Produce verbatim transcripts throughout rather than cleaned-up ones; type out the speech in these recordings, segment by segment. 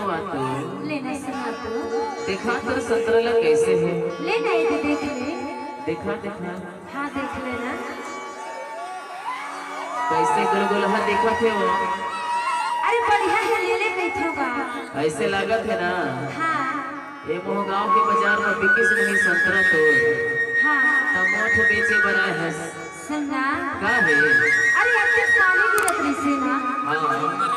बात तो। लेना सुना तो। देखा तोर संतरा ला कैसे हे। लेना, ये देख ले। देखा, देखा। हाँ, देख लेना। कैसे गुलगुलहा देखत हे वो। अरे बढ़िया हे, ले ले कहिथों का। ऐसे लागत हे ना। हाँ। ये मोहगांव के बाजार में बिकिस नहीं संतरा तो। हाँ। त मोठ बेचे बर आए हस। सुन ना। का हे? अरे, अतेक पानी गिरत रहिसे ना। हाँ।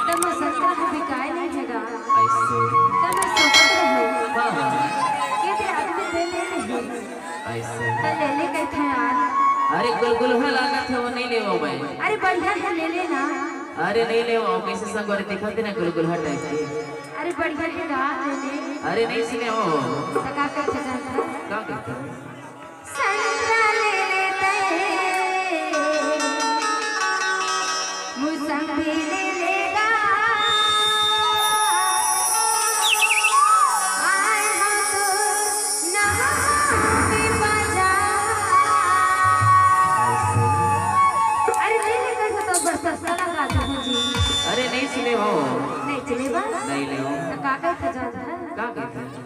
त मोर संतरा ह बिकाय नहीं हे गा। ऐसे। त मैं सोचत रहूं। हाँ, हाँ। के दे आदमी दे ले नहीं। ऐसे। त ले ले कहिथों यार। अरे, गुलगुलहा लागत हे, वो नहीं लेवों मैं। अरे, बढ़िया हे, ले लेना। अरे, नहीं लेवों, कैसे संगवारी दिखत हे ना, गुलगुलहा टाइप के। अरे, बढ़िया हे गा, ले ले। अरे, नहीं सिने हो। त का कहिथों जानथस? का कहिथों? संतरा ले ले तैं, मुसंबी ले ले गा। आए हो तो नहाबी बाजार। अरे नहीं, नहीं, नहीं, तो बस सस्ता लगा दो जी। अरे नहीं सिने हो। नहीं सिने बा? नहीं लेवों। त का कहिथों जानथस? का कहिथों?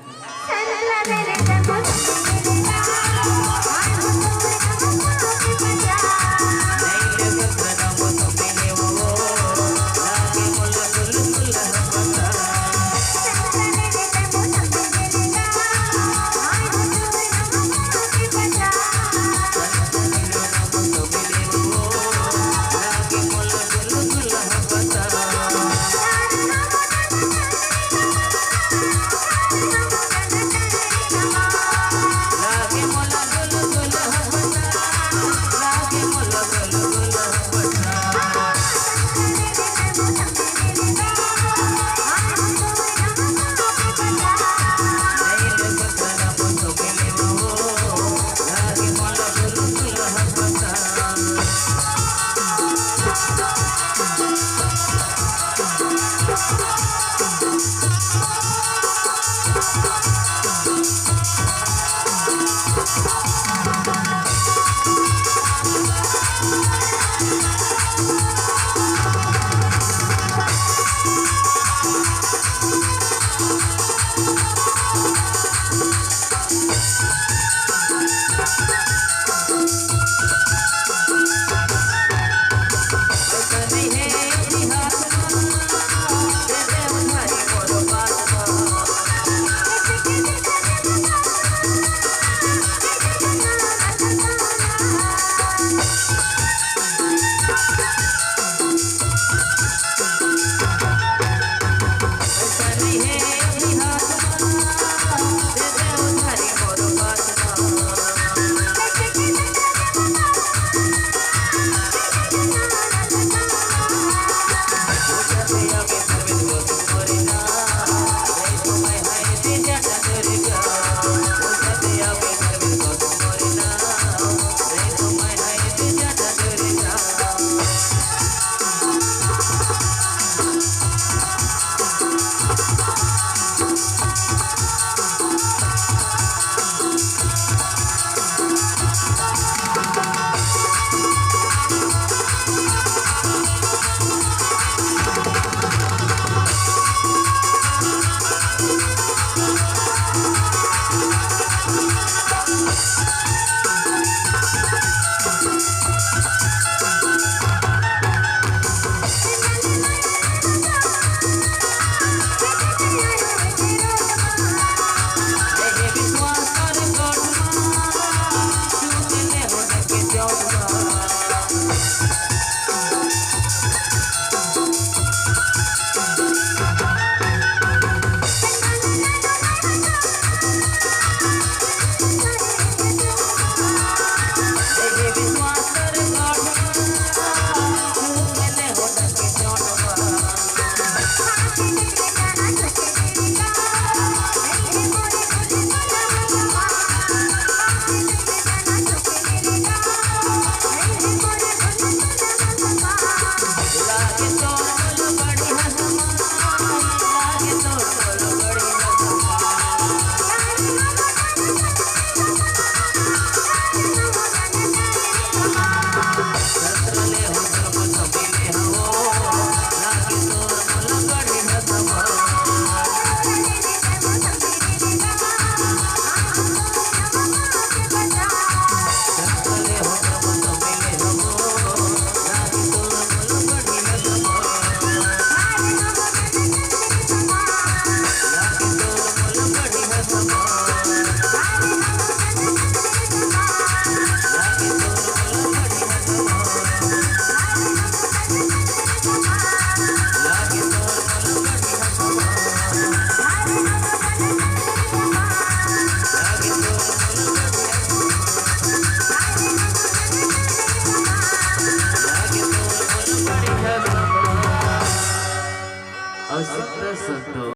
संत संतो।